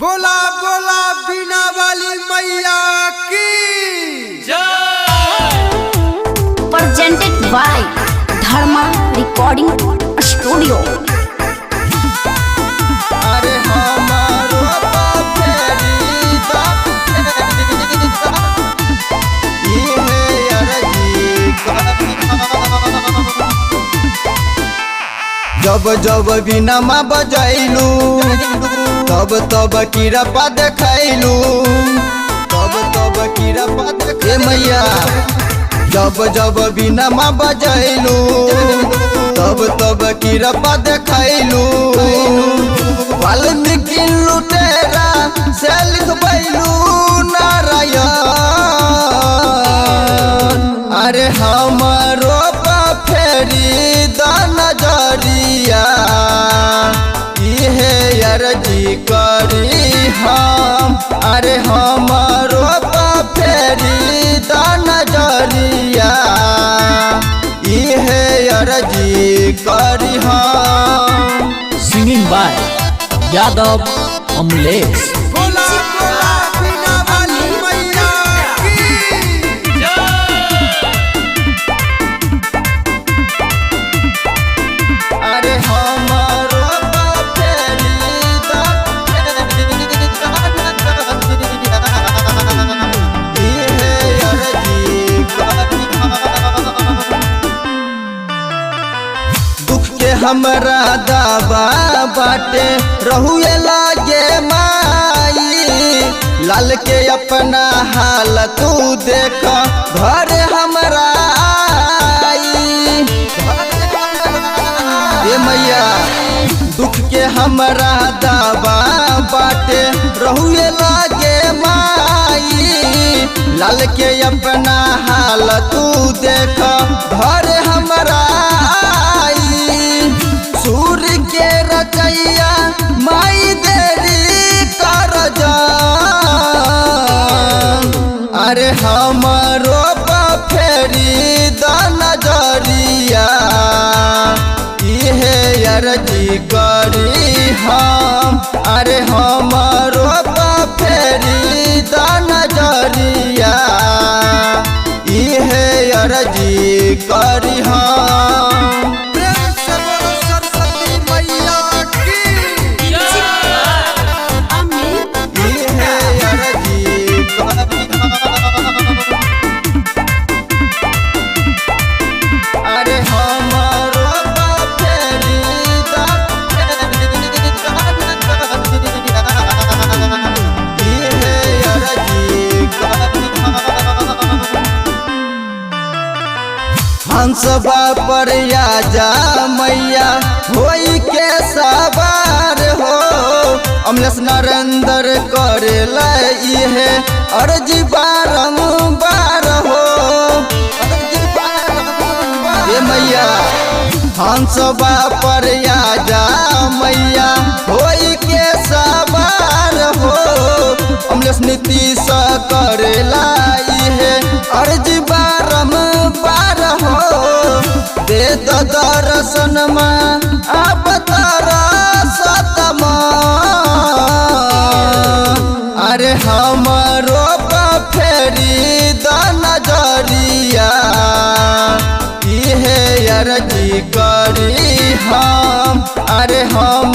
बोला बोला बीना वाली मैया की presented by Dharma Recording Studio. अरे हमारो बाप इहे अर्जी जब जब बिना माँ बजैलू तब तब किरपा देखैलू तब तब किरपा देखे मैया। जब जब बिना माँ बजैलू तब तब किरपा देखैलू। वाल्मीकि लुटेरा से लिखबैलू नारायण। अरे हमारो फेरी द नजरिया, इहे अर्जी करी हम। अरे हमारो फेरी द नजरिया, इहे अर्जी करी हम। Singing by Yadav Amlesh. बोला बोला बीना वाली मैया की। अरे हमारो फेरी द नजरिया, इहे अर्जी करी हम। दुख के हमरा दावा बाटे रहुए लागे माई, लाल के अपना हाल तू देख घर हमरा आई। ए मैया, दुख के हमरा दावा बाटे रहुए लागे माई, लाल के अपना हाल तू देख घर हमरा आई। सूर्य के रचैया माई देरी कर जा। अरे हमारो फेरी द नजरिया, इहे अर्जी करी हम। अरे हमारो फेरी द नजरिया, इहे अर्जी करी हम। प्रेम से बोलो सरस्वती मैया की। इहे अर्जी करी हम। अरे हमारो फेरी द नजरिया, इहे अर्जी करी हम। हंसबा पर आजा मैया होई के सवार हो, अमलेश नरेंद्र करे इहे अर्जी बारंबार हो। ए मैया, हंसबा पर आजा मैया होई के सवार हो, अमलेश नीतीश करे इहे अर्जी बारंबार हो। दे दो दर्शन माँ अब तारा सतमा। अरे हमारो फेरी द नजरिया, इहे अर्जी करी हम। अरे हम